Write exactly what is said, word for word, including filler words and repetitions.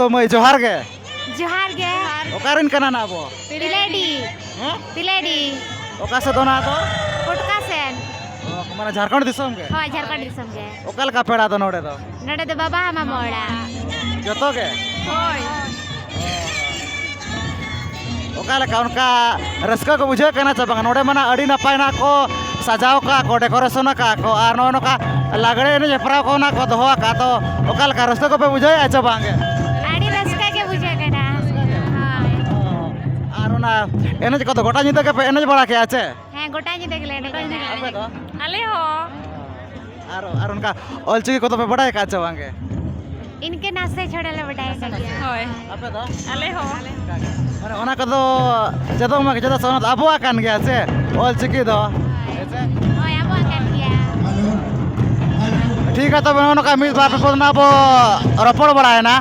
ᱛᱚ ᱢᱟᱹᱭ, ᱡᱚᱦᱟᱨ ᱜᱮ᱾ ᱡᱚᱦᱟᱨ ᱜᱮ᱾ ᱚᱠᱟᱨᱮᱱ ᱠᱟᱱᱟ ᱱᱟ ᱟᱵᱚ? ᱛᱤᱞᱟᱹᱰᱤ᱾ ᱦᱮᱸ? ᱛᱤᱞᱟᱹᱰᱤ᱾ ᱚᱠᱟ ᱥᱮᱫ ᱚᱱᱟ ᱫᱚ? ᱠᱚᱴᱠᱟ ᱥᱮᱱ᱾ ᱚ, ᱢᱟᱱᱮ ᱡᱷᱟᱲᱠᱷᱚᱸᱰ ᱫᱤᱥᱚᱢ ᱜᱮ? ᱦᱳᱭ, ᱡᱷᱟᱲᱠᱷᱚᱸᱰ ᱫᱤᱥᱚᱢ ᱜᱮ᱾ ᱚᱠᱟ ᱞᱮᱠᱟ ᱯᱮᱲᱟ ᱫᱚ ᱱᱚᱰᱮ ᱫᱚ? ᱱᱚᱰᱮ ᱫᱚ ᱵᱟᱵᱟ ᱦᱟᱢᱟ ᱢᱚᱲᱟ᱾ ᱡᱚᱛᱚ ᱜᱮ? ᱦᱳᱭ᱾ ᱚᱠᱟ ᱞᱮᱠᱟ ᱚᱱᱠᱟ ᱨᱟᱹᱥᱠᱟᱹ ᱠᱚ ᱵᱩᱡᱷᱟᱹᱜ ᱠᱟᱱᱟ ᱪᱮ ᱵᱟᱝ? ᱱᱚᱰᱮ ᱢᱟ ᱱᱟᱜ ᱟᱹᱰᱤ ᱱᱟᱯᱟᱭ ᱱᱟᱜ ᱠᱚ ᱥᱟᱡᱟᱣ ᱠᱟᱜᱼᱟ ᱠᱚ, decoration ᱟᱠᱟᱫᱼᱟ ᱠᱚ, ᱟᱨ ᱱᱚᱜᱼᱚ ᱱᱚᱝᱠᱟ ᱞᱟᱜᱽᱲᱮ ᱮᱱᱮᱡ ᱦᱮᱯᱨᱟᱣ ᱠᱚ ᱱᱟᱜ ᱠᱚ ᱫᱚᱦᱚ ᱟᱠᱟᱫᱼᱟ᱾ ᱛᱚ ᱚᱠᱟ ᱞᱮᱠᱟ ᱨᱟᱹᱥᱠᱟᱹ ᱠᱚᱯᱮ ᱵᱩᱡᱷᱟᱹᱣᱮᱫᱼᱟ ᱪᱮ ᱵᱟᱝ ᱜᱮ? ᱟᱹᱰᱤ ᱨᱟᱹᱥᱠᱟᱹ ᱜᱮ ᱵᱩᱡᱷᱟᱹᱜ ᱠᱟᱱᱟ᱾ ᱦᱳᱭ᱾ ᱟᱨ ᱚᱱᱟ ᱮᱱᱮᱡ ᱠᱚᱫᱚ ᱜᱚᱴᱟ ᱧᱤᱫᱟᱹ ᱜᱮᱯᱮ ᱮᱱᱮᱡ ᱵᱟᱲᱟ ᱠᱮᱜᱼᱟ ᱪᱮ? ᱦᱮᱸ, ᱜᱚᱴᱟ ᱧᱤᱫᱟᱹ ᱜᱮᱞᱮ ᱮᱱᱮᱡ ᱞᱮᱫᱟ᱾ ᱟᱯᱮ ᱫᱚ? ᱟᱞᱮ ᱦᱚᱸ᱾ ᱟᱨ, ᱟᱨ ᱚᱱᱠᱟ ᱚᱞᱪᱤᱠᱤ ᱠᱚᱫᱚ ᱯᱮ ᱵᱟᱰᱟᱭ ᱟᱠᱟᱫ ᱪᱮ ᱵᱟᱝ ᱜᱮ? ᱤᱱᱠᱟᱹ ᱱᱟᱥᱮ ᱪᱷᱚᱲᱟ ᱞᱮ ᱵᱟᱰᱟᱭ ᱟᱠᱟᱫ ᱜᱮᱭᱟ᱾ ᱦᱳᱭ᱾ ᱟᱯᱮ ᱫᱚ? ᱟᱞᱮ ᱦᱚᱸ᱾ ᱢᱟᱱᱮ ᱚᱱᱟ ᱠᱚᱫᱚ ᱪᱮᱫᱚᱜ ᱢᱟ, ᱪᱮᱫᱟᱜ ᱥᱮ ᱚᱱᱟ ᱫᱚ ᱟᱵᱚᱣᱟᱜ ᱠᱟᱱ ᱜᱮᱭᱟ ᱥᱮ, ᱚᱞᱪᱤᱠᱤ ᱫᱚ᱾ ᱦᱳᱭ, ᱟᱵᱚᱣᱟᱜ ᱠᱟᱱ ᱜᱮᱭᱟ᱾ ᱴᱷᱤᱠ ᱜᱮᱭᱟ, ᱛᱚᱵᱮ ᱱᱚᱜᱼᱚ ᱱᱚᱝᱠᱟ ᱢᱤᱫ ᱵᱟᱨ ᱯᱮ ᱯᱚᱫ ᱨᱮᱱᱟᱜ ᱵᱚ ᱨᱚᱯᱚᱲ ᱵᱟᱲᱟᱭᱮᱱᱟ᱾